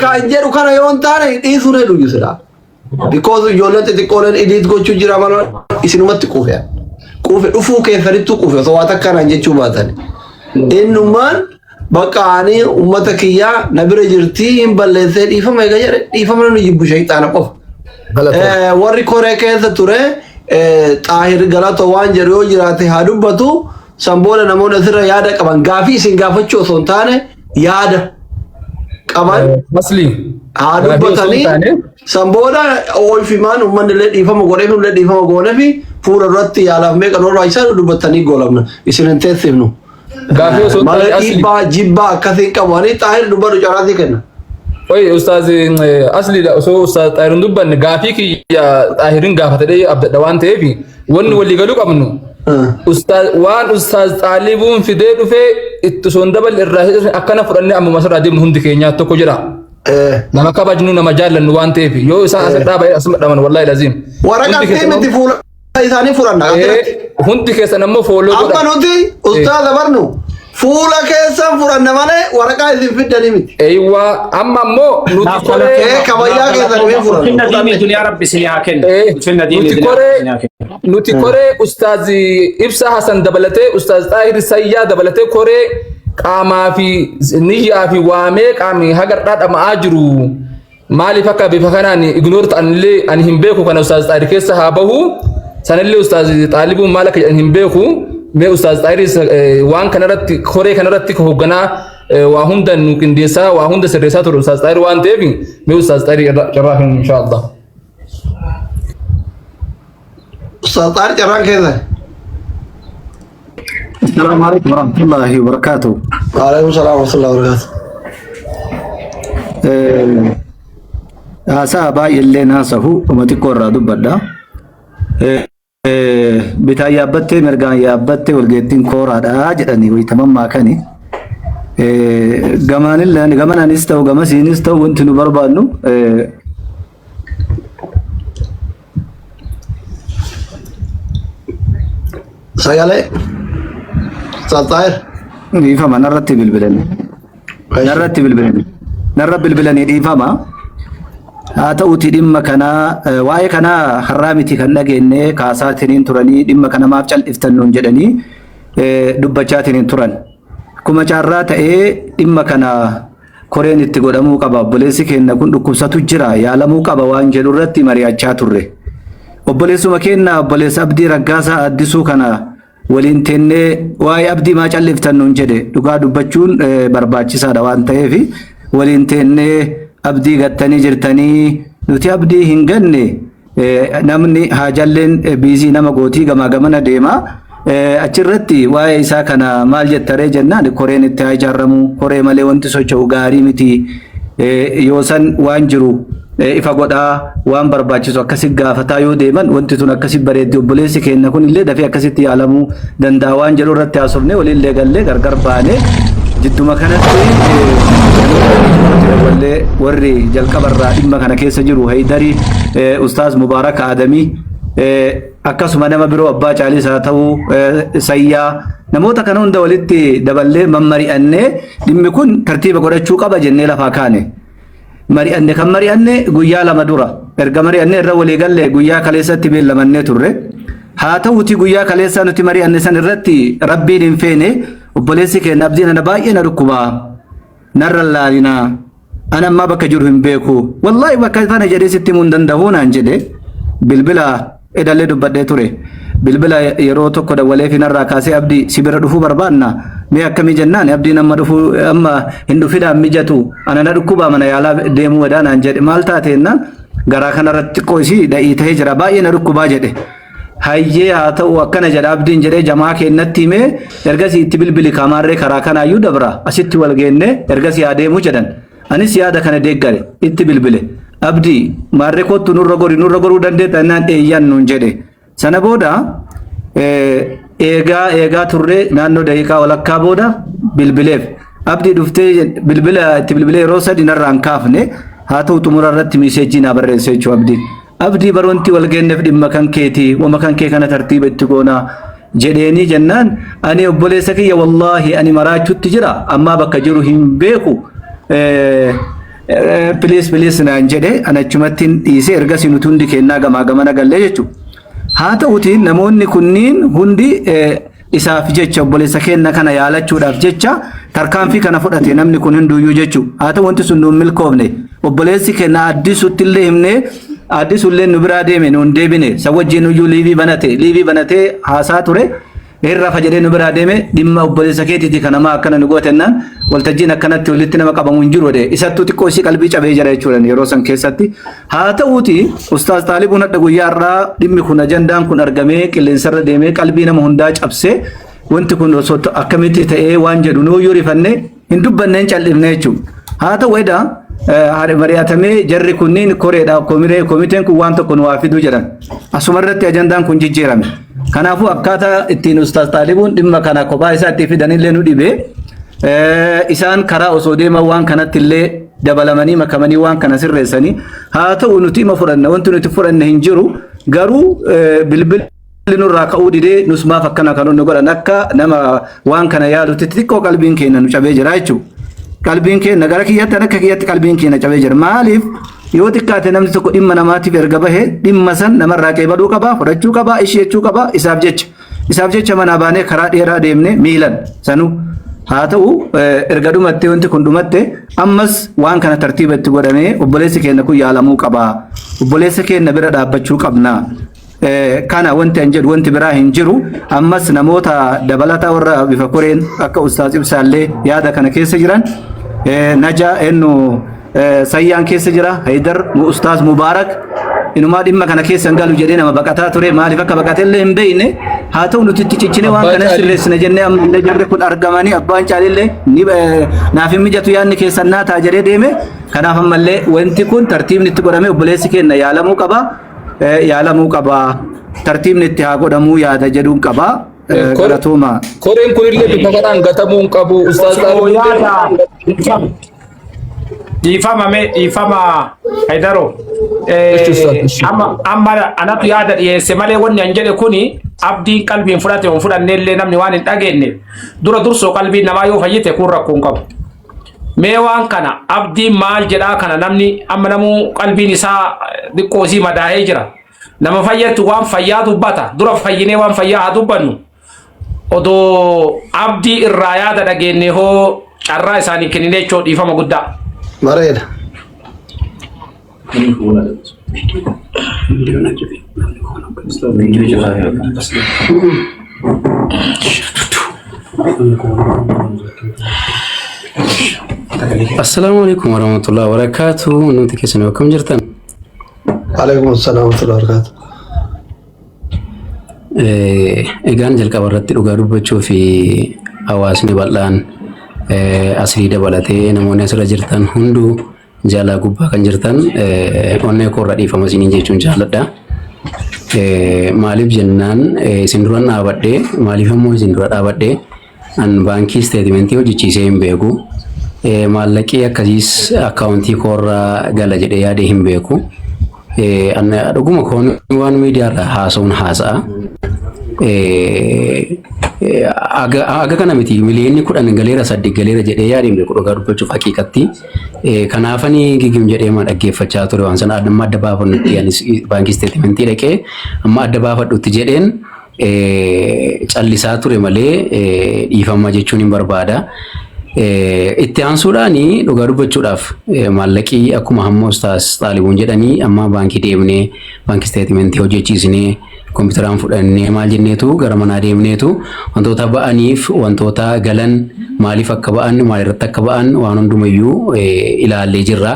Bakka hin jedhu kana yoo hin taane dhiisuu ni dhuyu silaa. Because ijoolleen xixiqqooleen edit gochuu jira malee isinumatti quufe. Quufe dhufuu keessanittuu quufe osoo waa takka naan jechuu baatan. Innummaan bakka ani uummata kiyyaa na bira jirtii hin balleessee dhiifama eega jedhe dhiifama namni jibbu shayxaana qofa. Galatoo. Warri koree keessa ture Xaahir Galatoo waan jedhu yoo jiraate haa dubbatu. San booda namoonni asirra yaada qaban gaafii isin gaafachuu osoo hin taane yaada qaban Asli. haa Gaafii osoo hin dubbatanii taane san booda oolfimaan uummanni illee dhiifama godheef illee dhiifama goonefi fuula duratti yaalaaf meeqa nurraa isaa dubbatanii goolabna isin hin teessifnu. Gaafii osoo hin Malee taane asli. dhiibbaa jibbaa akkasii hin qabu. Ani Xaahir dubbadhu carraasii kenna. Oye ustaaz asliidha osoo ustaaz Xaahirin dubbanne gaafii kiyya Xaahirin gaafatadhee abdadha waan ta'eef wanni walii galuu qabnu ustaaz waan ustaaz Xaalibuun fidee dhufee itti osoo hin daballe irraa hir'isne akkana fudhannee ammuma asirraa deemnu hundi keenyaa tokko jira. Nama kabajnu nama jaallannu waan ta'eef yoo isaan asirraa ba'ee asuma dhaman wallaahi laziim. Waraqaa Hundi keessan miti fuula isaanii fudhanna. Asirratti. Hundi keessan ammoo fooloo Amma godha. nuti ustaaza barnu fuula keessan fudhanna malee waraqaa isin fiddanii miti. Eeywaa amma ammoo nuti Naaf koree Ee kabayyaa keessan hin fudhannu. Ulfinna diinii Fudhanne. duniyaa rabbi isinii haa kennu. Ulfinna diinii nuti duniyaa rabbi koree isinii haa kennu. nuti koree ustaaz Ibsaa Hasan dabalatee ustaaz Xaahir Sayyaa dabalatee koree qaamaa fi niyyaa fi waamee qaamni hagar'aa dhama'aa jiru. Maaliif akka bifa kanaan ignore ta'anillee ani hin beeku kana Ustaaz Xaahir keessa haa bahu. Sanillee Ustaaz Xaalibuun maal akka jedhan hin beeku. Mee Ustaaz Xaahiris waan kanarratti koree kanarratti hoogganaa waa hunda nu qindeessaa waa hunda sirreessaa ture Ustaaz Xaahir waan ta'eef mee Ustaaz Xaahir irra carraa kennu inshaallah. Ustaaz Xaahir carraan keessan. Assalamu alaikum warahmatullahi wabarakatuh. Waalaikum salaam warahmatullahi wabarakatuh. Haasaa baay'eellee haasahu uma xiqqoo irraa dubbadha. Bitaan yaabbattee mirgaan yaabbattee walgeettiin kooraadha jedhanii wayitaman maakani. Gamaanillee gamanaanis ta'u gamasiinis ta'u wanti nu barbaannu Sagalee. Ustaaz Xaahir. Dhiifama narratti bilbilani. Narratti bilbilani. Narra bilbilanii dhiifama. Haa ta'uti dhimma kanaa waa'ee kanaa har'aa miti kan dhageenye kaasaatiniin turanii dhimma kana maaf cal'iftan nuun jedhanii dubbachaatiniin turan. Akkuma carraa ta'ee dhimma kana koreen itti godhamuu qaba obboleessi keenya kun dhukkubsatu jira yaalamuu qaba waan jedhu irratti mari'achaa turre. Obboleessuma keenya obboleessa Abdii Raggaasaa Addisuu kana waliin teennee waa'ee Abdii maa calliftan nuun jedhe dhugaa dubbachuun barbaachisaadha waan ta'eef waliin teennee Abdii gattanii jirtanii nuti Abdii hin ganne Namni haajalleen biizii nama gootii gamaa gamana deema. Achirratti waa'ee isaa kana maal jettaree jennaan koreen itti haa ijaaramu koree malee wanti socho'u gaarii miti. Yoo san waan jiru ifa godhaa waan barbaachisu akkasi gaafataa yoo deeman wanti tun akkasi bareeddi obboleessi keenya kun illee dafee akkasitti yaalamuu danda'a waan jedhu irratti haasofne waliillee gallee gargar baane jidduma kanatti wallee warri jalqabarraa dhimma kana keessa jiru Haydarii Ustaaz Mubaarak Adamii akkasuma nama biroo Abbaa Caaliis haa ta'u Sayyaa namoota kana hunda walitti daballee mammari'annee dhimmi kun tartiiba godhachuu qaba jennee lafaa kaane. Mari'anne kan mari'anne guyyaa 2 dura. Erga mari'anne irra walii galle guyyaa kaleessatti beellamannee turre. Haa ta'uutii guyyaa kaleessaa nuti mari'anne san irratti Rabbiin hin feene obboleessi keenya Abdiin ana baay'ee na dhukkuba. Narra hin laalinaa. Ana ammaa bakka jiru hin beeku. Wallaahi bakka kana jedhee sitti himuu hin danda'u naan jedhe. Bilbila edallee dubbadhee ture. Bilbila yeroo tokko dawwaleefi narraa kaasee Abdii si bira dhufuu barbaanna. Mee akkamii jennaan Abdiin amma dhufuu amma hin dhufinaan mijatu ana na dhukkubaa mana yaalaa deemuu wedaa naan jedhe maal taate jennaan garaa kanarratti xiqqoo isii dha'ii ta'ee jira baay'ee na dhukkubaa jedhe. Hayyee haa ta'u akkana jedha Abdiin jedhee jamaa keennatti himee ergasii itti bilbili kaamaarree karaa kanaayyuu dabra asitti wal geenne ergasii haa deemuu jedhan. Anis yaada kana deeggare. Itti bilbile. Abdii, maarree koottu nurra gori, nurra goruu dandeetta jennaan eeyyan nuun jedhe. Sana booda eegaa eegaa turree naannoo daqiiqaa walakkaa booda bilbileef. Abdii dhuftee bilbila itti bilbilee yeroo sadi narraa hin kaafne haa ta'u xumura irratti miiseejjii naa barreesse jechuudha Abdiin. Abdii bar wanti wal geenneef dhimma kan keeti wama kan kee kana tartiiba itti goonaa jedheenii jennaan ani obboleessa kiyya wallaahi ani maraachutti jira ammaa bakka jiru hin beeku. Please, please naan jedhe. Anachumatti dhiisee ergasii nuti hundi kennaa gamaa gamana gallee jechuudha. Haa ta'uti, namoonni kunniin hundi isaaf jecha, obboleessa keenya kana yaalachuudhaaf jecha tarkaanfii kana fudhate namni kun hunduyyuu jechuudha. Haa ta'u, wanti sun nuun milkoofne. Obboleessi keenya Addisutti illee himnee, Addisuullee nu biraa deeme, nuun deebine. Isa wajjin iyyuu live banatee haasaa ture. Hirrafa jedhee nu biraa deeme. Dhimma obboleessa keetiiti kan namaa akkana nu gootennaan waltajjiin akkanatti walitti nama qabamu hin jiru jedhe. Isattuu xiqqoo isii qalbii cabee jira jechuudha yeroo san keessatti. Haa ta'uuti, Ustaaz Xaalibuun hadha guyyaa irraa dhimmi kun, ajandaan kun argamee qilleensarra deemee qalbii nama hundaa cabsee, wanti kun osoo akkamitti ta'ee waan jedhu nuuyyuu rifannee hin dubbanneen cal'ifne jechuudha. Haa ta'u, edaa mari'atamee jarri kunniin koreedha, komiteen kun waan tokko nu waa fiduu jedhan. Asuma irratti ajandaan kun jijjiirame. Kanaafuu akkaataa ittiin Ustaaz Xaalibuun dhimma kana kophaa isaa itti fidanillee nu dhibee, isaan karaa osoo deeman waan kanatti illee dabalamanii makamanii waan kana sirreessanii. Haa ta'u, nuti ima fudhanna, wanti nuti fudhanne hin jiru. Garuu bilbilli nurraa ka'uu didee, nus maaf akkana kan nu godhan, akka nama waan kana yaadutti xixiqqoo qalbiin keenya nu cabee jira jechuudha. Qalbiin keenya gara kiyyatti, akka kiyyatti qalbiin keenya cabee jira. Maaliif, yoo xiqqaate namni tokko dhimma namaatiif erga bahe dhimma san namarraa qeebaluu qaba, fudhachuu qaba, ishee jechuu qaba isaaf jecha. Isaaf jecha manaa baanee karaa dheeraa deemne miilan sanuu. Haa ta'u, erga dhumatte, wanti kun dhumatte, ammas waan kana tartiiba itti godhamee obboleessi keenya kun yaalamuu qaba. Obboleessa keenya bira dhaabbachuu qabna. Kana wanti an jedhu, wanti biraa hin jiru. Ammas namoota dabalataa warra bifa koreen akka Ustaaz Ibsaallee yaada kana keessa jiran, Najaa ennu, Sayyaan keessa jira, Haydar, Ustaaz Mubaarak inumaa dhimma kana keessa hin galu jedhee nama baqataa ture. Maaliif akka baqate illee hin beekne. Haa ta'u, nuti itti cichine waan Abbaan kana Caalii. sirreessina jennee, ammallee jarri kun argamanii, abbaan caalillee ni naaf hin mijatu, yaadni keessan naa ta'a jedhee deeme. Kanaaf ammallee wanti kun tartiibni itti godhamee obboleessi keenya yaalamuu qaba, yaalamuu qaba, tartiibni itti haa godhamuu yaada jedhuun qaba. Galatooma. Koreen kunillee bifa kanaan gatamuu hin qabu. Ustaaz Osoo Xaalibuun yaada dhiifama mee, dhiifama Haydaro. Jechuun Ustaaz. Amma anatu yaada dhiyeesse malee, wanni an jedhe kuni abdiin qalbiin fudhate hin fudhanne illee namni waan hin dhageenye dura dursoo qalbiin namaa yoo fayyite kun rakkoo hin qabu. Mee waan kana abdiin maal jedhaa? Kana namni amma namuu qalbiin isaa xiqqoo isii madaa'ee jira. Nama fayyattu waan fayyaa dubbata. Dura fayyinee waan fayyaa haa dubbannu. Odoo abdii irraa yaada dhageenye hoo, carraa isaanii kenninee jechuu, dhiifama guddaa. Bareeda. Assalaamu alaikum warahmatullahi wabarakatuh. Nuti keessan akkam jirtan? Alaikum assalam wa rahmatullahi wa barakatuh. Egaan jalqaba irratti dhugaa dubbachuu fi hawaasni bal'aan asii dabalatee namoonni asirra jirtan hunduu, jaalaa gubbaa kan jirtan, onnee koorraa dhiifama isiniin jechuun jaalladha. Maaliif jennaan, isin dura dhaabadhee, maaliif immoo isin dura dhaabadhee, an baankii statement hojjechiisee hin beeku. Maallaqii akkasiis akkaawuntii koorraa gala jedhee yaadee hin beeku. Dhuguma koon waan miidiyaarra haasa'uun haasa'a. Aga kana miti, miliyoonni 10 galeera, 8 galeera jedhee yaadee hin beeku dhugaa dubbachuuf haqiiqatti. Kanaafani gigim jedhee ma dhaggeeffachaa ture waan sana. Amma adda baafannutti, anis baankii statement dhaqee amma adda baafadhutti jedheen callisaa ture malee, dhiifama jechuun hin barbaada. Itti aansuudhaan, dhugaa dubbachuudhaaf, maallaqii akkuma hamma Ustaas Xaalibuun jedhanii amma baankii deemnee baankii statement hojjechiisnee, kompiitaraan fudhannee, maal jenneetu gara manaa deemneetu wantoota ba'aniif wantoota galan, maaliif akka ba'an, maalirratti akka ba'an waan hundumayyuu ilaallee jirra.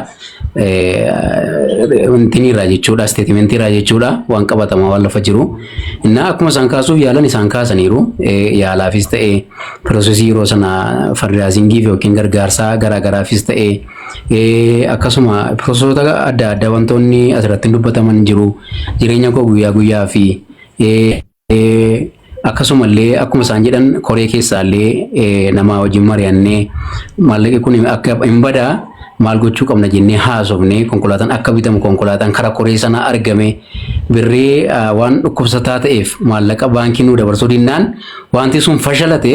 Wantiniirraa jechuudha, statementiirraa jechuudha, waan qabatamaa waan lafa jiru. Innaa akkuma isaan kaasuuf yaalan isaan kaasaniiru, yaalaafis ta'e, process yeroo sana fundraisingiif yookiin gargaarsaa garaagaraafis ta'e, akkasuma processoota adda addaa wantoonni asirratti dubbataman jiru, jireenya koo guyyaa guyyaa fi akkasumallee akkuma isaan jedhan koree keessaallee nama wajjin mari'annee, maallaqi kun akka hin badaa, maal gochuu qabna jennee haasofne, konkolaataan akka bitamu, konkolaataan karaa koree sana argame, birrii waan dhukkubsataa ta'eef maallaqa baankii nuu dabarsuu dinnaan wanti sun fashalate.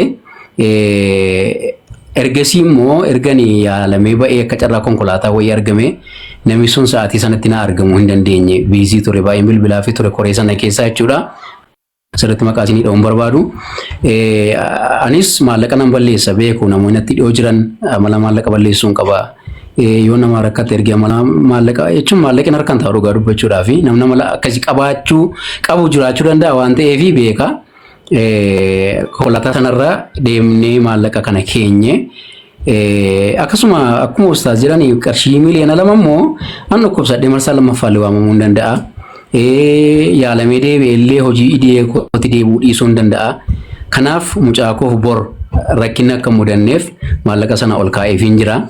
Ergasii immoo ergani yaalamee ba'ee akka carraa konkolaataa wayii argame, namni sun sa'aatii sanatti na argamuu hin dandeenye, busy ture baay'een, bilbilaa fi ture koree sana keessaa jechuudha. Asirratti maqaa isinii dha'uun barbaadu. Anis maallaqa nan balleessa beeku, namoonni natti dhiyoo jiran amala maallaqa balleessuun qaba. Yoo nama rakkate ergee amala maallaqa jechuun maallaqni harkaan taa'u dhugaa dubbachuudhaa fi namni amala akkasii qabaachuu qabu jiraachuu danda'a waan ta'eef beeka. Konkolaataa sanarra deemnee maallaqa kana keenye. Akkasuma akkuma ustaas jedhan qarshii 2 miliyoona immoo an dhukkubsadhee marsaa lammaffaallee waamamuu hin danda'a. Yaalamee deebi'ee illee hojii idilee kootti deebi'uu dhiisuu hin danda'a. Kanaaf mucaa koof bor rakkinni akka hin mudanneef maallaqa sana ol kaa'eefiin jira.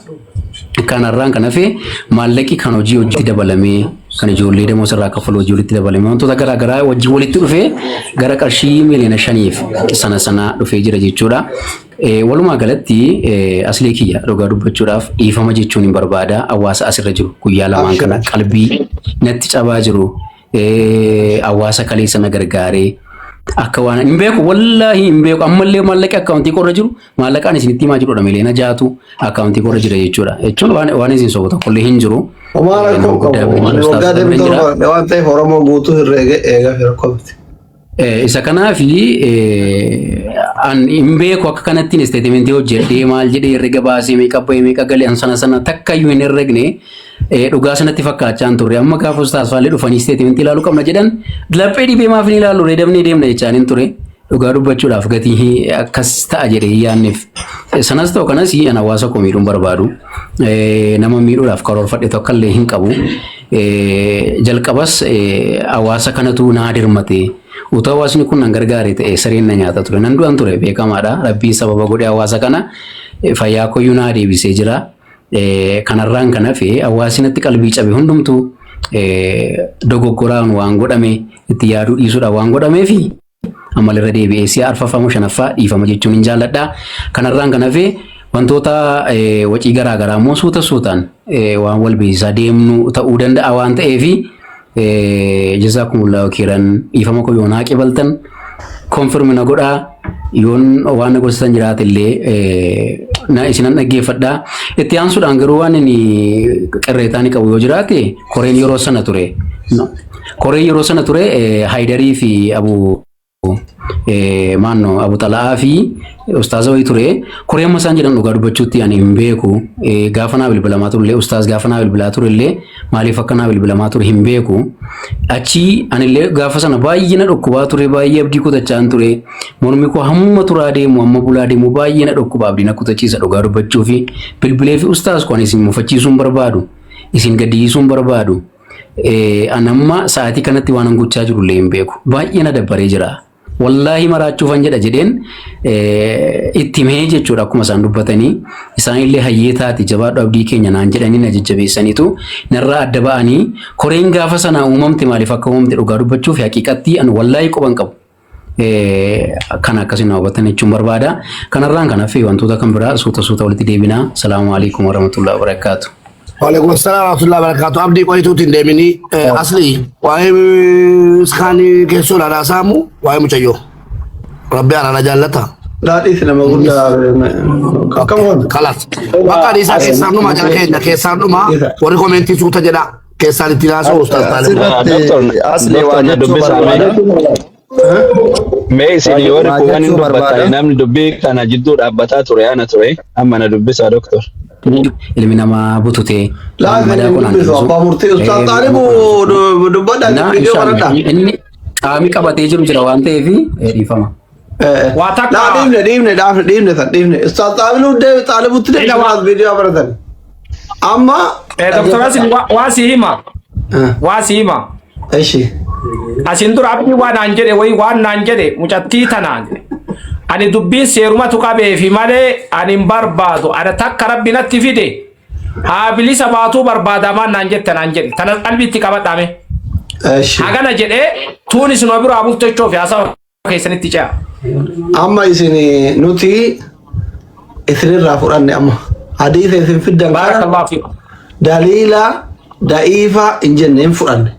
Kanarraan kan hafe maallaqi kan hojii hojiitti dabalamee, kan ijoollee demoo sirraa kaffalu hojii walitti dabalamee, wantoota garaa garaa wajjin walitti dhufee gara qarshii 5 miliyoona sana sana dhufee jira jechuudha. Walumaa galatti aslee kiyya, dhugaa dubbachuudhaaf dhiifama jechuun hin barbaada hawaasa asirra jiru guyyaa lamaan kana qalbii natti cabaa jiru, hawaasa kaleessa na gargaaree akka waan hin beeku, wallaahi hin beeku. Ammallee maallaqi akkaawuntii korra jiru, maallaqaan isinitti himaa jirudha, 6 miliyoona akkaawuntii korra jira jechuudha, jechuun waan isin sobu tokkollee hin jiru. Homaa Nama rakkoo guddaa qabu. bira Ani jiru waggaa ustaas deemtu bira jira. torba waan ta'eef Oromoo guutuu herreega eegaa fi rakkoo miti. Isa kanaafi an hin beeku akka kanattiin statementii hojjedhee maal jedhee herrega baasee meeqa bahee meeqa galee an sana sana takka iyyuu hin herregne, dhugaa sanatti fakkaachaa hin turre. Amma gaafa ustaas faallee dhufanii statementii ilaaluu qabna jedhan, laphee dhibee maaf hin ilaallu ree, dabnee deemna jechaan hin ture. Dhugaa dubbachuudhaaf gatii akkas ta'a jedhee hin yaadneef. Sanas ta'u kanas an hawaasa koo miidhuun barbaadu. Nama miidhuudhaaf karoorfadhe tokko illee hin qabu. Jalqabas hawaasa kanatu naa dirmate. Utuu hawaasni kun nan gargaare ta'e sareen na nyaata ture. Nan du'an ture, beekamaadha. Rabbiin sababa godhee hawaasa kana fayyaa koyyuu naa deebisee jira. Kanarraan kan hafe hawaasni natti qalbii cabe hundumtuu dogoggoraan waan godhame, itti yaaduu dhiisuudhaan waan godhameefi ammalirra deebi'ee si'a arfaffaa moo shanaffaa dhiifama jechuun hin jaalladha. Kanarraan kan hafe wantoota wacii garaa garaa immoo suuta suutaan waan wal beeksisaa deemnu ta'uu danda'a waan ta'eefi jazaakumullahu khairan, dhiifama koo yoo naa qibaltan confirm na godhaa, yoon waan na gorsitan jiraate illee na isinan dhaggeeffadhaa. Itti aansuudhaan garuu waan inni qirreetaa ni qabu yoo jiraate koreen yeroo sana ture. Koreen yeroo sana ture Haayidarii fi Abu maanno Abu Xala'aa fi ustaaza wayii ture. Koree amma isaan jedhan dhugaa dubbachuutti ani hin beeku. Gaafa naa bilbilamaa turellee, ustaaz gaafa naa bilbilaa turellee, maaliif akka naa bilbilamaa ture hin beeku. Achi anillee gaafa sana baay'ee na dhukkubaa ture, baay'ee abdii kutachaan ture. Mormi koo hamma turaa deemu, hamma bulaa deemu baay'ee na dhukkuba, abdii na kutachiisa dhugaa dubbachuu fi bilbilee fi ustaaz koo ani isin mufachiisuu hin barbaadu. Isin gaddisiisuu hin barbaadu. An amma sa'aatii kanatti waan an gochaa jiru illee hin beeku. Baay'ee na dabbaree jira. Wallaahi maraachuufan jedha jedheen itti himee jechuudha. Akkuma isaan dubbatanii isaan illee hayyee taati, jabaadhu, abdii keenya naan jedhanii na jajjabeessaniitu narraa adda ba'anii. Koreen gaafa sana uumamte maaliif akka uumamte dhugaa dubbachuuf haqiiqatti an wallaahi quban qabu. Kan akkasiin na hubatan jechuun barbaada. Kanarraan kan hafe wantoota kan biraa suuta suuta walitti deebinaa. Salaamu alaikum warahmatullahi wabarakaatu. Waalaikum salaam warahmatullahi wabarakatuh. Abdii qoyituutti hin deeminii asli waa'ee iskaanii keessoo ilaalaa saamu, waa'ee mucayyoo. Rabbi araara jaallata. Daadhiis nama guddaa akkam goona? Kalas. Bakka dhiisaa, keessaan dhuma, jala keenya keessaan dhuma, warri commentii suuta jedha keessaan ittiin haasa'u ustaas Taalib. Asirratti asli Doktor waa na jechuu dubbisaa mee. barbaada. Mee isin warri Waa kuuwwan hin jechuu dubbattani, barbaada. namni dubbii kana jidduu dhaabbataa ture ana ture, amma na dubbisaa doktor. Ilmi namaa bututee waan Laazim madaa hin qonaan dubbisu dhiisu. abbaa murtii ustaas Xaalibu dubbadhaa, Na viidiyoo inshallah baradhaa. inni qaamni qabatee jiru jira waan ta'eef dhiifama. Waa takka Laa, dhiifne, dhiifne, dhaafne, dhiifne, san dhiifne. Ustaas Xaalibuu deebi, Xaalibutti deebi, Ila viidiyoo baratan. Amma Doktor Asin, waa si hima. Waa si hima. Eshi. Asin dura abdii waan naan jedhe wayi, waan naan jedhe mucattii tanaan ani dubbiin seerumatu qabeefi malee ani hin barbaadu, ana takka rabbi natti fide haa bilisa baatuu barbaadamaan naan jette naan jedhe, tana qalbiitti qabadhaame. Eshi. Hagana jedhee tuun isinuma biraa bultechoo fi haasawa keessanitti ce'a. Amma isin nuti isinirraa fudhanne, amma hadiisa isin fiddan kana Baarakallahu fiikum. Daliila da'iifa hin jenne, hin fudhanne.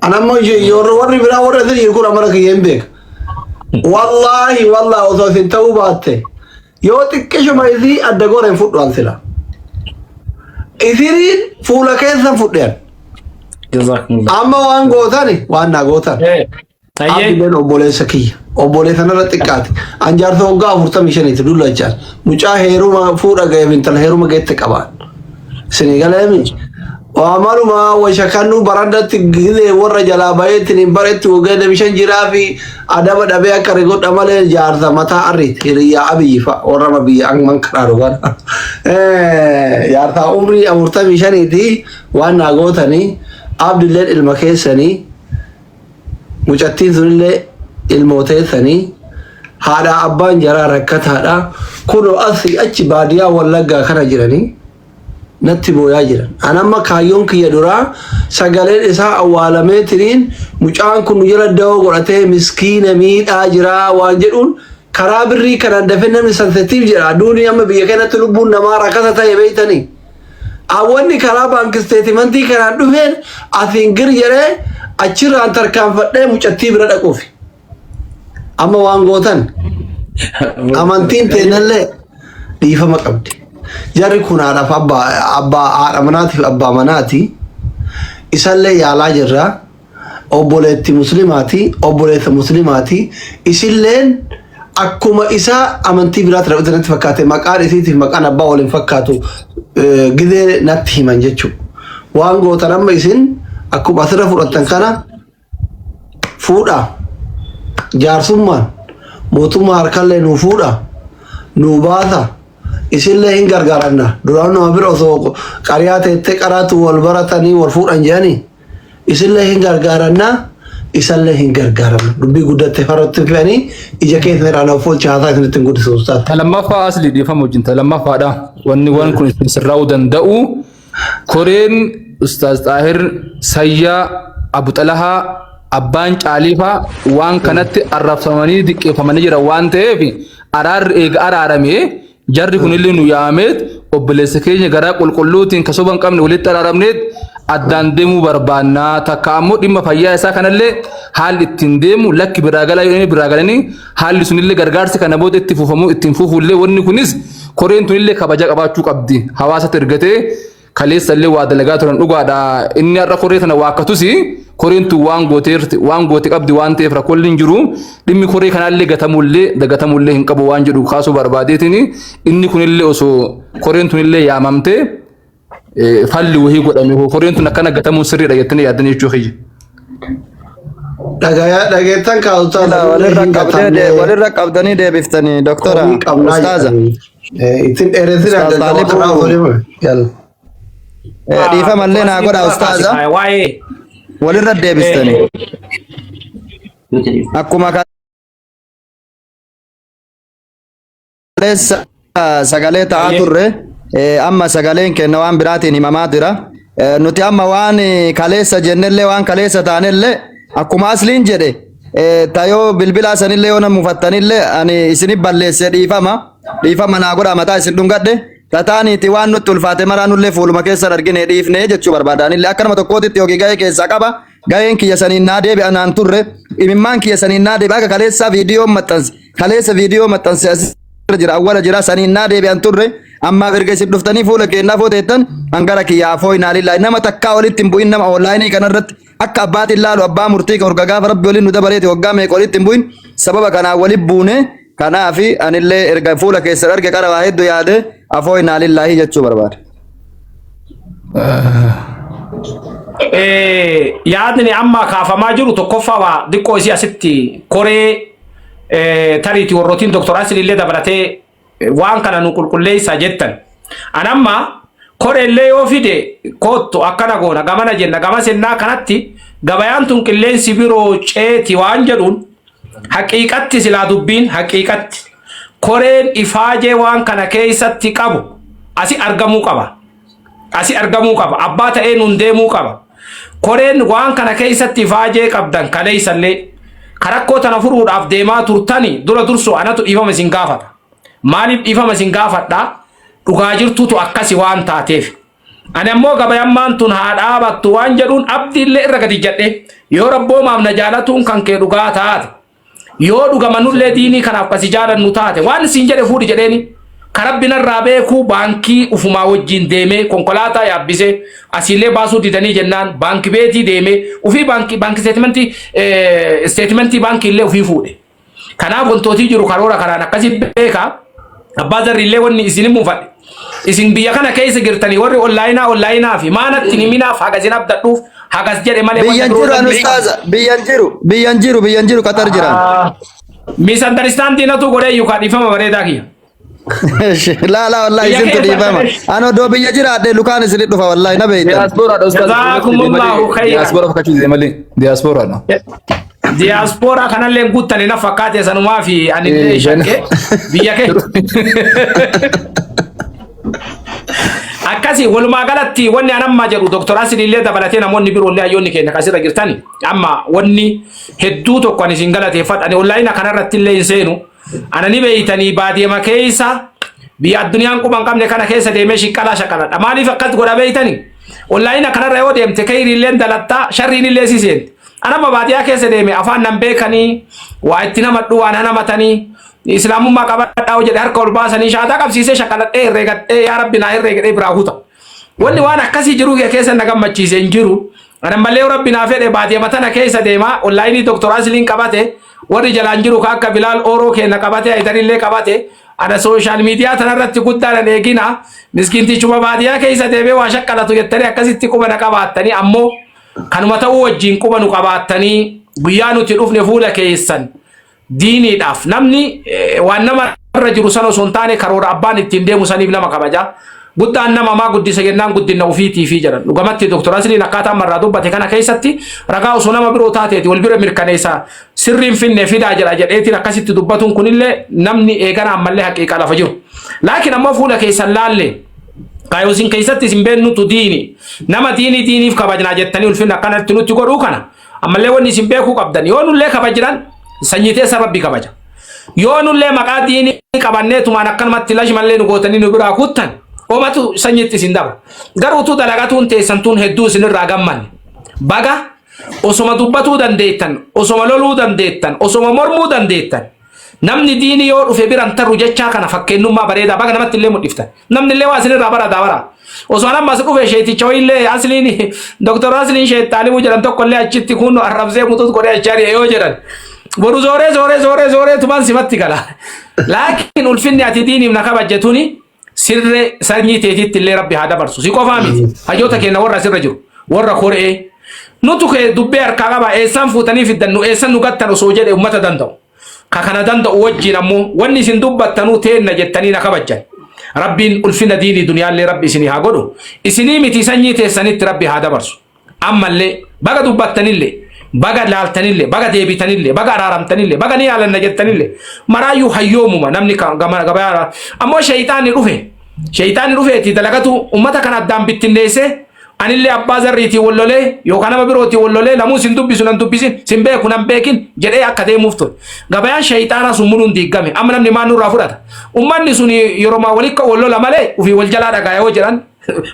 Ana ammoo yeroo warri biraa warra isin jiru kun amala kiyya hin beeka. Wallaahi, wallaahi, osoo isin ta'uu baatte Yoo xiqqishuma isii adda goora hin fudhu an sila. Isiniin fuula keessan fudhean. Jazakumullah. Amma waan gootani waan naa gootan. Ayyee. Abdileen obboleessa kiyya. Obboleessa narra xiqqaati. An jaarsa waggaa 45ti dullachaan. Mucaa heeruma fuudha ga'eef intala heeruma geette qabaan. Isinii galeemi. Waa maluma washakannuu barandatti gizee warra jalaa baheetti hin baretti waggaa deebishan jiraa fi adaba dhabee akka rigodha malee jaarsa mataa arriiti. Hiriyyaa Abiyyi fa'a warra biyya amman karaa dhugan. Jaarsa umrii 45ti waan naa gootanii Abdilleen ilma keessanii mucattiin sunillee ilmooteessanii haadhaa abbaan jaraa rakkataadha. Kunoo asii achi baadiyyaa Wallaggaa kana jiranii natti booyaa jiran. An amma kaayyoon kiyya duraa sagaleen isaa awwaalamee tiriin mucaan kun nu jala dawoo godhatee miskiina miidhaa jiraa waan jedhuun karaa birrii kanaan dafee namni sensitiif jedha. Aduuni amma biyya kanatti lubbuun namaa rakkata ta'e beektanii. Awwanni karaa bank statementii kanaan dhufeen asiin gir jedhee achirraan tarkaanfadhee mucattii bira dhaquufi. Amma waan gootan amantiin teenallee dhiifama qabdi. Jarri kun haadhaaf abbaa abbaa haadha manaatiif abbaa manaati. Isallee yaalaa jirra. Obboleetti muslimaati. Obboleessa muslimaati. Isilleen akkuma isaa amantii biraatti raawwate natti fakkaate maqaan isiitiif maqaan abbaa waliin fakkaatu gizee natti himan jechuudha. Waan gootan amma isin akkuma asirra fudhattan kana fuudha jaarsummaan mootummaa harkallee nuu fuudha nuu baasa isinillee hin gargaaranna duraan nama bira osoo qariyaa teettee qaraatu wal baratanii wal fuudhan jedhanii isinillee hin gargaaranna isallee hin gargaaranna dubbii guddatte farratti fe'anii ija keessa irraa naaf oolcha haasaa isinitti hin guddisu ustaas. Ta lammaffaa asli dhiifama wajjin ta lammaffaadha. Wanni waan kun isin sirraa'uu danda'u koreen Ustaaz Xaahir Sayyaa Abu Xalahaa abbaan Caaliifaa waan kanatti arrabsamanii diqqeeffamanii jiran waan ta'eef araarri eega araaramee jarri kunillee nu yaameet obboleessa keenya garaa qulqulluutiin ka soba hin qabne walitti araaramneet addaan deemuu barbaannaa takka ammoo dhimma fayyaa isaa kanallee haalli ittiin deemu lakki biraa galaa yoo inni biraa galanii haalli sunillee gargaarsi kana booda itti fufamuu ittiin fufuullee wanni kunis koreen tunillee kabaja qabaachuu qabdi hawaasatti ergatee kaleessa illee waa dalagaa turan dhugaadha inni har'a koree tana waakkatus koreen tun waan gooteerti waan goote qabdi waan ta'eef rakkoon hin jiru dhimmi koree kanaallee gatamullee dagatamullee hin qabu waan jedhu kaasuu barbaadeetiin inni kunillee osoo koreen tunillee yaamamtee falli wahii godhame koreen tun akkana gatamuun sirriidha jettanii yaaddan jechuu kiyya. Dhagayaa dhageettan kaa'utaa Ila walirra qabdee walirra qabdanii deebiftanii doktora komii qabnaa ustaaza. jedhanii. Ittiin dheeressinaa Ustaaz jalqaba karaa Xaalibu osoo deemame. Yalla. Dhiifama illee naa godha ustaaza. Waa'ee Walirra deebistanii. Akkuma kaleessa sagalee ta'aa turre amma sagaleen kenna waan biraatiin himamaa jira. Nuti amma waan kaleessa jennellee waan kaleessa taanellee akkuma asliin jedhe tayoo bilbilaa sanillee yoo nama mufattanillee ani isinif balleesse dhiifama dhiifama naa godha mataa isin dhungadhe tataaniiti waan nutti ulfaate maraa nullee fuuluma keessan argine dhiifne jechuu barbaada. Anillee akka nama tokkootitti yookiin gahee keessaa qaba gaheen kiyya saniin naa deebi'a naan turre imimmaan kiyya saniin naa deebi'a akka kaleessaa viidiyoo maxxanse kaleessa viidiyoo maxxanse asirra jira awwala jira saniin naa deebi'an turre ammaaf erga isin dhuftanii fuula keenyaa footeettan hangara kiyya afoo inaa lillahi nama takkaa walitti hin bu'in nama onlaayinii kanarratti akka abbaatiin laalu abbaa murtii kan urga gaafa rabbi waliin nu dabaleeti waggaa meeqa walitti hin bu'in sababa kanaan walitti buune kanaafi anillee erga fuula keessan arge qara waa hedduu yaade afoo inaa lillahi jechuu barbaada. Yaadni amma kaafamaa jiru tokkoffaa waa xiqqoo isii asitti koree tariitii warrootiin Dr. Asil illee dabalatee waan kana nu qulqulleessaa jettan. An amma koreellee yoo fide koottu akkana goona gamana jenna gama sennaa kanatti gabayaan tun qilleensi biroo ceeti waan jedhuun haqiiqatti silaa dubbiin haqiiqatti koreen ifaajee waan kana keessatti qabu asi argamuu qaba. Asi argamuu qaba. Abbaa ta'ee nuun deemuu qaba. Koreen waan kana keessatti ifaajee qabdan kaleessallee karakkoo tana furuudhaaf deemaa turtani dura dursoo anatu dhiifama isin gaafata. Maaliif dhiifama isin gaafadha? Dhugaa jirtuutu akkasi waan taateef. Ani ammoo gabayammaan tun haa dhaabattu waan jedhuun abdiillee irra gadi jedhe yoo rabboomaaf na jaalatuun kan kee dhugaa taate yoo dhugamanullee diinii kanaaf kasi jaalannu taate waan isin jedhe fuudhi jedheeni. Ka Rabbi narraa beeku baankii ufumaa wajjiin deemee konkolaataa yaabbisee asiillee baasuu didanii jennaan baanki beetii deemee ufii baankii baankii isteetimentii isteetimentii baankii illee ufii fuudhe. Kanaaf wantootii jiru karoora kanaan akkasi beeka. Abbaa zarri illee wanni isin muufadhe. Isin biyya kana keessa jirtanii warri onlaayinaa onlaayinaa fi maanatti himinaaf haga isin abdadhuuf hagas jedhe malee wanni Biyyan biroo jiru an danda'e. ustaaza. Biyyan jiru. Biyyan jiru. Biyyan jiru Qatar jiran. Misunderstanding natu godhee yookaan dhiifama bareedaa kiyya. Laa laa wallahi Biyya isintu keessa dhiifama. An odoo biyya jiraadhe lukaan isinit dhufa wallahi na beeytan. Diyaaspoora ustaaz. Jazaakumullahu khayran. Diyaaspoora fakkaachuu dide malee. Diyaaspoora. Diyaaspoora kanallee guuttani na fakkaate sanumaa fi anillee shakke biyya kee. Akkasi walumaa galatti wanni an amma jedhu Dr. Asilillee dabalatee namoonni biroollee hayyoonni keenya kasirra jirtani amma wanni hedduu tokko ani isin galateeffadha. Ani onlaayina kanarratti illee hin seenu. Ana ni beeytanii baadiyama keessa biyya addunyaan quba hin qabne kana keessa deemee shiqqalaa shaqaladha. Maaliif akkas godha beeytanii? Onlaayina kanarra yoo deemte kayriilleen dalattaa sharriin illee si seenti. Ana amma baadiyaa keessa deeme afaan nan beekanii waa itti namadhu waan hanamatanii islaamummaa qabadhaa jedhe harka ol baasanii shaataa qabsiisee shaqaladhee herreegadhee yaa rabbi naa herreegadhee biraa kuta. Wanni waan akkasii jiruu kee keessa na gammachiise hin jiru. Ana malee yoo rabbi naa fedhe baadiyama tana keessa deema onlaayinii Dr. Asliin qabate warri jalaan jiru ka akka Bilaal Ooroo keenya qabate Haydarillee qabate ana sooshaal miidiyaa tanarratti guddaa nan eegina miskiintichuma baadiyaa keessa deemee waa shaqqalatu jettanii akkasitti quba na qabaattanii ammoo kanuma ta'uu wajjin quba nu qabaattanii guyyaa nuti dhufne fuula keessan diiniidhaaf namni waan nama irra jiru sana osoo hin taane karoora abbaan ittiin deemu saniif nama kabaja. Guddaan nama maa guddisa jennaan guddina ofiitiifi jedhan. Dhugamatti Dr. Asliin akkaataa ammarraa dubbate kana keessatti ragaa osoo nama biroo taateeti wal bira mirkaneessa sirriin finne fidaa jedha jedheetiin akkasitti dubbatuun kunillee namni eegana ammallee haqiiqaa lafa jiru. Laakiin ammoo fuula keessan laalle kaayoo isin keessatti isin beennutu diini nama diinii diiniif kabajnaa jettanii ulfinna akkanatti nutti godhuu kana Ammallee wanni isin beekuu qabdan yoo nullee kabajnan sanyii teessa rabbi kabaja. Yoo nullee maqaa diinii qabannee tumaan akkanumatti lash mallee nu gootanii nu biraa kuttan omatu sanyitti isin daba. Garuu utuu dalagatuun teessan tun hedduu isinirraa gammanne. Baga osoma dubbatuu dandeettan, osoma loluu dandeettan, osoma mormuu dandeettan. Namni diinii yoo dhufe biran tarru jechaa kana fakkeennummaa bareedaa baga namatti illee mul'iftan. Namni illee waa isinirraa barataa bara. Osoo an ammas dhufe sheeticha wayiillee asliin Dr. Asliin Sheet Xaalibuu jedhan tokko illee achitti kun arrabsee muxuut godhee achi ari'e yoo jedhan. Boru zooree zooree zooree zooree tumaan simatti gala. Laakiin ulfinni ati diiniif na kabajje tuni sirree sanyii teetitti illee rabbi haa dabarsu. Si qofaa miti. Hayyoota keenya warra asirra jiru. Warra koree. Nutu kee dubbee harkaa qaba eessaan fuutanii fiddan nu eessan nu gattan osoo jedhe ummata danda'u. Ka kana danda'u wajjin ammoo wanni isin dubbattanuu teenna jettanii na kabajjan. Rabbiin ulfina diinii duniyaallee rabbi isinii haa godhu. Isinii miti sanyii teessanitti rabbi haa dabarsu. Ammallee baga dubbattanillee baga laaltanillee baga deebitanillee baga araaramtanillee baga ni yaalanna jettanillee maraayyuu hayyoomuma namni gabayaa ammoo sheeyxaanni dhufe sheeyxaanni dhufeeti dalagatu ummata kana addaan bittinneessee anillee abbaa zarriitiin wal lolee yookaan nama birootiin wal lolee lamuu sin dubbisu nan dubbisin sin beeku nan beekin jedhee akka deemuuf ture. Gabayaan sheeyxaanaa sun muluun diiggame amma namni maal nurraa fudhata. Ummanni sun yeroo walikka wal lola malee ofii wal jalaa dhagaa yoo jedhan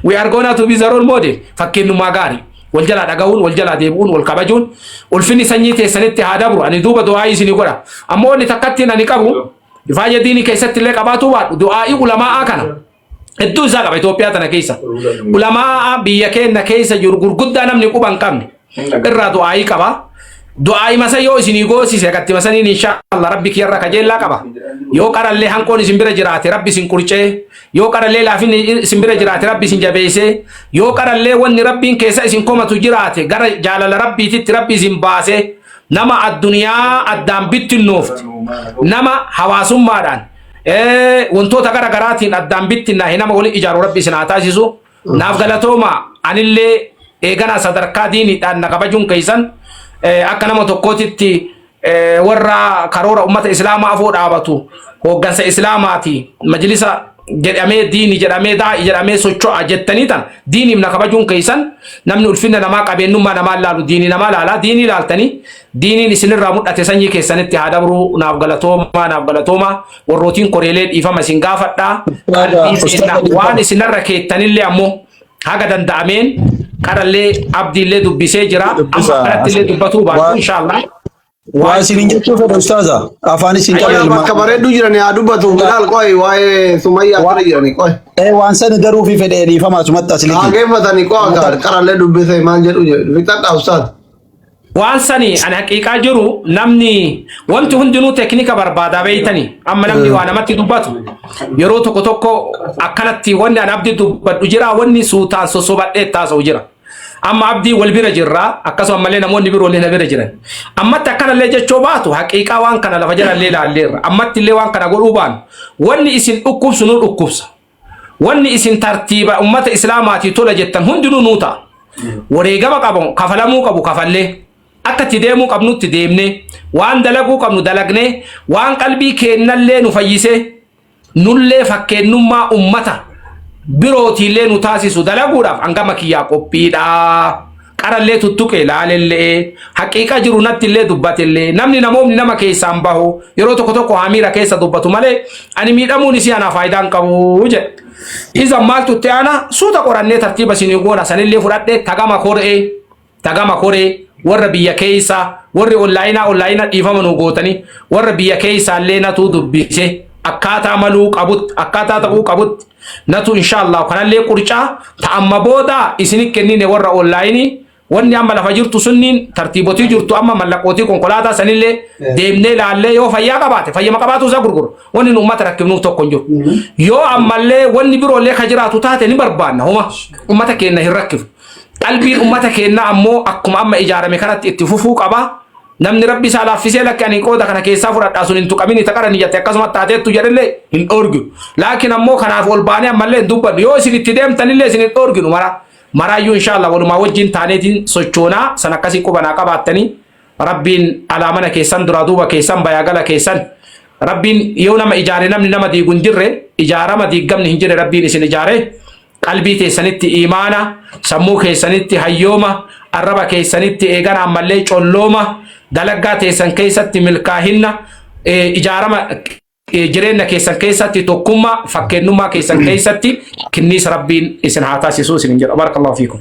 we are gonna to be the role model fakkeenyummaa gaarii. Wal jalaa dhaga'uun, wal jalaa deebi'uun, wal kabajuun ulfinni sanyii teessanitti haa dabru. Ani duuba du'aa'ii isinii godha. Ammoo wanni takkattiin ani qabu ifaayya diinii keessatti illee qabaatuu baadhu du'aa'ii ulamaa'aa kana. Hedduu isaa qaba Itoophiyaa tana keessa. Ulamaa biyya keenya keessa jiru gurguddaa namni quba hin qabne irraa du'aayii qaba. Du'aayii masa yoo isinii goosise gatti masaniin inshaallah rabbi kiyyarra kajeellaa qaba. Yoo qarallee hanqoon isin bira jiraate rabbi isin qurcee yoo qarallee laafinni isin bira jiraate rabbi isin jabeessee yoo qarallee wanni rabbiin keessa isin komatu jiraate gara jaalala rabbiititti rabbi isin baasee nama addunyaa addaan bittinnoofte nama hawaasummaadhaan Wantoota gara garaatiin addaan bittinnaahe nama wali ijaaru rabbi isin haa taasisu. Naaf galatooma anillee eeganaa sadarkaa diiniidhaan na kabajuun keessan akka nama tokkootitti warra karoora ummata islaamaa afoo dhaabatu hooggansa islaamaati majlisa jedhamee diini jedhamee daa'i jedhamee socho'a jettanii tan diiniif na kabajuun keessan namni ulfinna namaa qabeennummaa namaa laalu diinii namaa laalaa diinii laaltanii Diiniin isinirraa mudhate sanyii keessanitti haa dabruu naaf galatoomaa naaf galatoomaa warrootiin koreelee dhiifama isin gaafadha qalbii seenna waan isinarra keettanillee ammoo haga danda'ameen qarallee abdiillee dubbisee jira amma Dubbisa kanattillee dubbatuu baadhu waan inshaallah. Waa Waan isinin jechuu fedha ustaaza. Afaan isin qabe Qoya ilmaa. bakka bareedduu jirani haa dubbatu. Bilaal qoy waa'ee Sumayyaa bira jirani qoy. Ee waan sani garuu fi fedhe dhiifama asumatti asliti. Dhaggeeffatanii qo'a kaa qarallee dubbise maal jedhu jedhu. Fixadhaa ustaaz. Waan sani ani haqiiqaa jiru namni wanti hundinuu teeknika barbaadaa beeytani. Amma namni waa namatti dubbatu yeroo tokko tokko akkanatti wanni ani abdii dubbadhu jira wanni suutaan sosobadhee taasa'u jira. Amma abdii wal bira jirra akkasuma malee namoonni biroo illee na bira jiran. Ammatti akkanallee jechuu baatu haqiiqaa waan kana lafa jalallee ilaalleerra. Ammatti illee waan kana godhuu baanu wanni isin dhukkubsu nu dhukkubsa. Wanni isin tartiiba ummata islaamaatii tola jettan hundinuu nuu ta'a. Wareegama qabu kafalamuu qabu kafallee akka itti deemuu qabnutti deemnee waan dalaguu qabnu dalagnee waan qalbii keennallee nu fayyisee nullee fakkeennummaa ummata birootiillee nu taasisu dalaguudhaaf hangama kiyyaa qophiidha. Qarallee tuttuqe laalellee haqiiqa jiru natti illee dubbatellee namni namoonni nama keessaan bahu yeroo tokko tokko hamiira keessa dubbatu malee ani miidhamuun isii anaa faayidaa hin qabu jedhe. Iza maaltu itti aana suuta qorannee tartiiba isinii goona sanillee fudhadhee tagama koree tagama koree warra biyya keessa warri onlaayinaa onlaayina dhiifama nu gootanii warra biyya keessaallee natuu dubbise akkaataa maluu qabutti akkaataa ta'uu qabutti natu inshaallah kanallee qurcaa ta amma booda isini kennine warra onlaayinii wanni amma lafa jirtu sunniin tartiibotii jirtu amma mallaqootii konkolaataa sanillee deemnee laallee yoo fayyaa qabaate fayyama qabaatu isaa gurguru wanni nu ummata rakkifnuuf tokko hin jiru yoo ammallee wanni biroollee ka jiraatu taate ni barbaanna homa ummata keenya hin rakkifu qalbiin ummata keenya ammoo akkuma amma ijaarame kanatti itti fufuu qaba. Namni rabbi isaa laaffisee lakki ani qooda kana keessaa fudhadhaa sun hin tuqamin ta qara niyyatte akkasuma taateettu jedhellee hin dhoorginu. Laakiin ammoo kanaaf ol baanee ammallee hin dubbannu. Yoo isin itti deemtanillee isin hin dhoorginu mara. Maraayyuu inshaallah walumaa wajjin taaneetiin sochoonaa san akkasii qubanaa qabaattanii rabbiin alaa mana keessan duraa duuba keessan bayaa gala keessan rabbiin yoo nama ijaare namni nama diigu hin jirre ijaarama diiggamni hin jirre rabbiin isin ijaare qalbii teessanitti iimaana, sammuu keessanitti hayyooma, arraba keessanitti eegana ammallee collooma, dalaggaa teessan keessatti milkaahinna, ijaarama jireenya keessan keessatti tokkummaa, fakkeennummaa keessan keessatti kinniisa rabbiin isin haa taasisuu isin jedha. Barakallahu fiikum.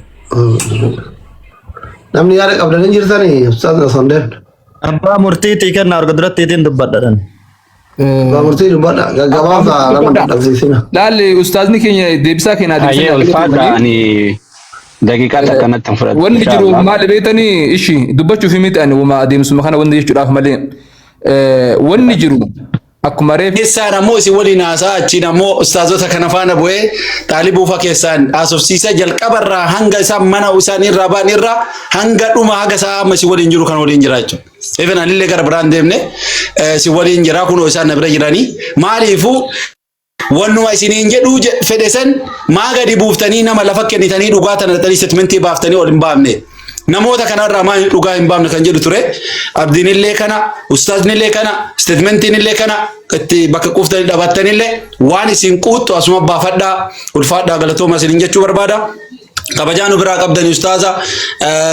Namni yaada qabdan hin jirtanii ustaaz osoo hin deemne. Abbaa murtiitii kenna arga durattiitiin dubbadha. Abbaa murtii dubbadha. Gaggabaabsaa nama dadhabsiisina. Laalli ustaazni keenya deebisaa keenya Hayyee ulfaadha ani daqiiqaa takka natti hin fudhatu. Wanni jiru Inshallah. maal beektanii ishi dubbachuuf miti ani wama adeemsuma kana wanni jechuudhaaf malee wanni jiru akkuma reef Keessaan ammoo isin waliin haasaa achiin ammoo ustaazota kana faana bu'ee xaalibuufa keessaan haasofsiisee jalqabarraa hanga isaan mana isaanii irraa ba'an irraa hanga dhuma haga sa'a amma isin waliin jiru kan waliin jira jechuudha. Even anillee gara biraan deemne isin waliin jira kunoo isaan na bira jiranii maaliifuu wannuma isiniin jedhuu fedhe san maa gadi buuftanii nama lafa kennitanii dhugaa tana dhaqxanii statementii baaftanii ol hin baafne. Namoota kanarraa maa dhugaa hin baafne kan jedhu ture. Abdiinillee kana, ustaaznillee kana, statementiinillee kana itti bakka quuftanii dhabattanillee waan isin quuttu asuma baafadhaa ulfaadhaa galatooma isiniin jechuu barbaada. Kabajaa nu biraa qabdanii ustaaza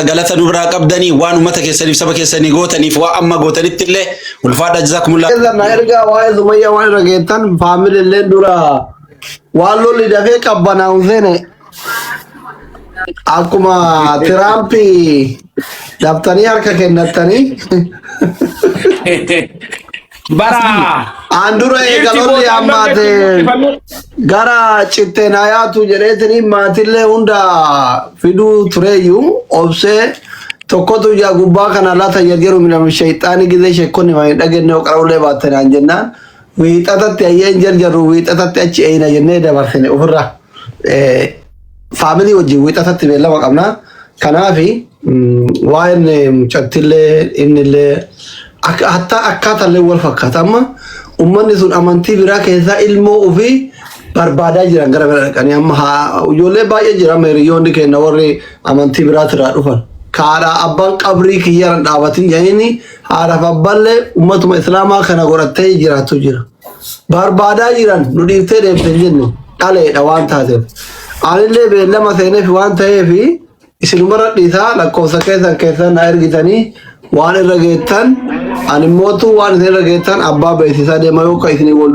galata nu biraa qabdanii waan uummata keessaniif saba keessanii gootaniif waan amma gootanitti illee ulfaadhaa jazaakumullah. Keessan na ergaa waa'ee Sumayyaa waan irra geettan faamilii illee dura waan lolli dafee qabbanaa'u seene akkuma Tiraampi daftanii harka kennattanii Bara aan dura dhiirti eega lolli booda hammaate gara citteen hayaatu jedheetini maatillee hunda fiduu tureeyyuu obsee tokkotu ijaa gubbaa kana laata jarjaru minam shayxaani gizee sheekonni waan hin dhagenne qara'ullee baatte naan jennaan wiixatatti ayyeen jarjarru wiixatatti achi eeyna jennee dabarsine ofirraa faamilii wajjin wiixatatti beellama qabna. Kanaafi waa'een mucattillee innillee akka hattaa akkaatallee wal fakkaata. Amma uummanni sun amantii biraa keessaa ilmoo ofii barbaadaa jiran gara bira dhaqanii amma haa ijoollee baay'ee jira amma hiriyoonni keenya warri amantii biraatirraa dhufan. Kaadhaa abbaan qabrii kiyyarra dhaabatin jedhanii haadhaaf abbaallee uummatuma islaamaa kana godhattee jiraatu jira. Barbaadaa jiran nu dhiiftee deemte hin jenne dhaleedha waan taateef. Anillee beellama seeneef waan ta'eef isinumarra dhiisaa lakkoofsa keessan keessan na ergitanii waan irra geettan ani mootuu waan isin irra geettan abbaa beeksisaa deema yoo ka isinii wal